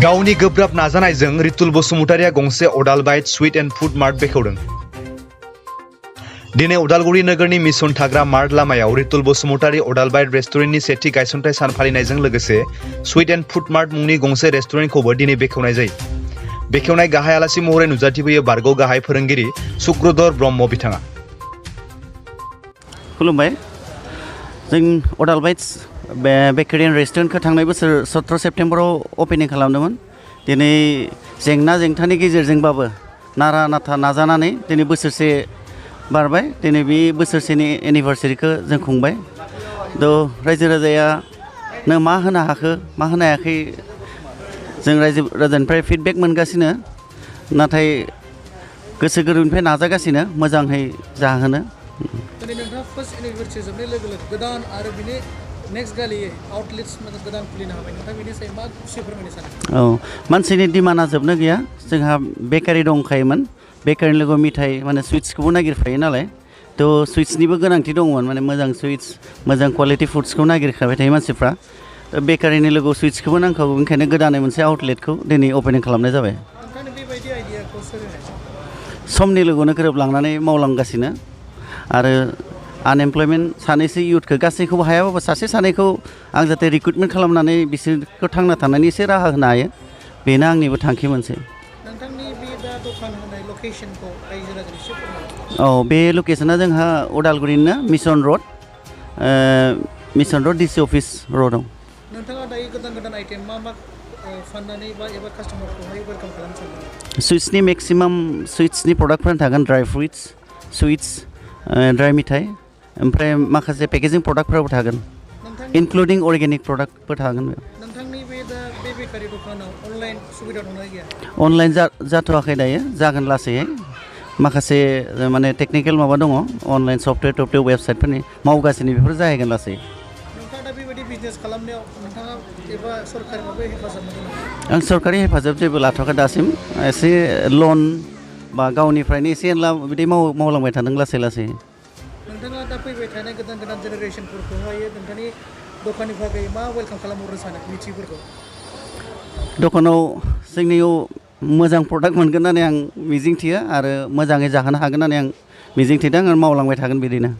गावनि गोब्राब नाजानायजों रितुल बसुमतारिया गंसे अदालबाइट स्वीट एन्ड फुड मार्ट बेखेवदों। दिनै उदालगुरि नोगोरनि मिशन थाग्रा मार्ट लामायाव रितुल बसुमतारि अदालबाइट रेस्टुरेन्टनि सेथि गायसनथाय सान फालिनायजों लोगोसे स्वीट एन्ड फुड मार्ट मुंनि गंसे रेस्टुरेन्टखौबो दिनै बेखेवनाय जायो। बेखेवनाय गाहाय आलासि महरै नुजाथिफैयो बारगौ गाहाय फोरोंगिरि सुक्रधर ब्रह्म बिथाङा। खुलुमबाय। जों अदालबाइट बेकारि एन्ड रेस्टुरेन्टखौ थांनाय बोसोर 17 सेप्तेम्बराव अपेनिं खालामदोंमोन। दिनै जेंना जेंथानि गेजेरजोंबाबो नारा नाथा नाजानानै दिनै बोसोरसे बारबाय। दिनै बे बोसोरसेनि एनिभार्सारिखौ जों खुंबाय। रायजो राजाया नो मा होनो हाखो मा होनो हायाखै जों रायजो राजानिफ्राय फिडबेक मोनगासिनो, नाथाय गोसो गोरबोनिफ्राय नाजागासिनो मोजाङै जाहोनो। दिनै नोंथाङा फार्स्ट एनिभार्सारि जोबनाय लोगो लोगो गोदान आरो बिनि नेक्स्ट गालियै आउटलेट्स गोदान खुलिनो हाबाय। नोंथाङा बिनि सायाव मा खुसि फोरमायनो सानो? औ, मानसिनि डिमान्डआ जोबनो गैया। जोंहा बेकारि दंखायोमोन। बेकारिनि लोगोआव मिथाइ माने सुइट्सखौबो नागिरखायो नालाय, सुइट्सनिबो गोनांथि दंमोन। माने मोजां सुइट्स मोजां क्वालिटि फुड्सखौ नागिरखाबाय थायो मानसिफ्रा। बेकारिनि लोगोआव सुइट्सखौबो नांखागौ, ओंखायनो गोदानै मोनसे आउटलेटखौ दिनै अपेनिं खालामनाय जाबाय। नोंथांनि बेबायदि आइडियाखौ सोर होनाय? समनि लोगोआवनो गोरोबलांनानै मावलांगासिनो। आरो आनएमप्लयमेन्ट सानैसो इयुथखौ गासैखौबो हायाबाबो सासे सानैखौ आं जाहाथे रिक्रुटमेन्ट खालामनानै बिसोरखौ थांना थानायनि एसे राहा होनो हायो, बेनो आंनिबो थांखि मोनसे। नोंथांनि बे दा दखान होनाय लकेसनखौ रायजो राजानि एसे फोरमायनो? औ, बे लकेसना जोंहा उदालगुरिनिनो मिशन रड डिसि अफिस रडआव। नोंथाङा दायो गोदान गोदान आइटेम मा फाननानै बा एबा कास्टमारखौहाय वेलकाम खालामनो सानदों? सुइट्सनि मेक्सिमाम सुइट्सनि प्रडाक्टफोरानो थागोन। ड्राइ फ्रुइट्स, सुइट्स, ड्राइ मिथाइ, ओमफ्राय माखासे पेकेजिं प्रडाक्टफोराबो थागोन, इनक्लुडिं अर्गेनिक प्रडाक्टफोर थागोन। नोंथांनि बे बेकारि दखानाव अनलाइन सुबिदा दंना गैया? अनलाइन जाथ'वाखै दायो, जागोन लासैयै। माखासे माने टेकनिकेल माबा दङ, अनलाइन सफ्टवेयर वेबसाइटफोरनि मावगासिनो, बेफोर जाहैगोन लासै। नोंथाङा दा बेबायदि बिजनेस खालामनायाव नोंथाङा एबा सरकारनिफ्राय हेफाजाब मोनदों? आं सरकारि हेफाजाब जेबो लाथ'वाखै दासिम। एसे लन बा गावनिफ्रायनो एसे एनला बिदि मावलांबाय थादों लासै लासै। नोंथाङा दा फैबाय थानाय गोदान गोदान जेनेरेसनफोरखौहाय नोंथांनि दखाननि बागै मा वेलकाम खालामहरनो सानो मिथिफोरखौ? दखानाव जोंनियाव मोजां प्रडाक्ट मोनगोन होननानै आं मिजिंथियो, आरो मोजाङै जाहोनो हागोन होननानै आं मिजिंथिदों, आरो मावलांबाय थागोन बिदिनो।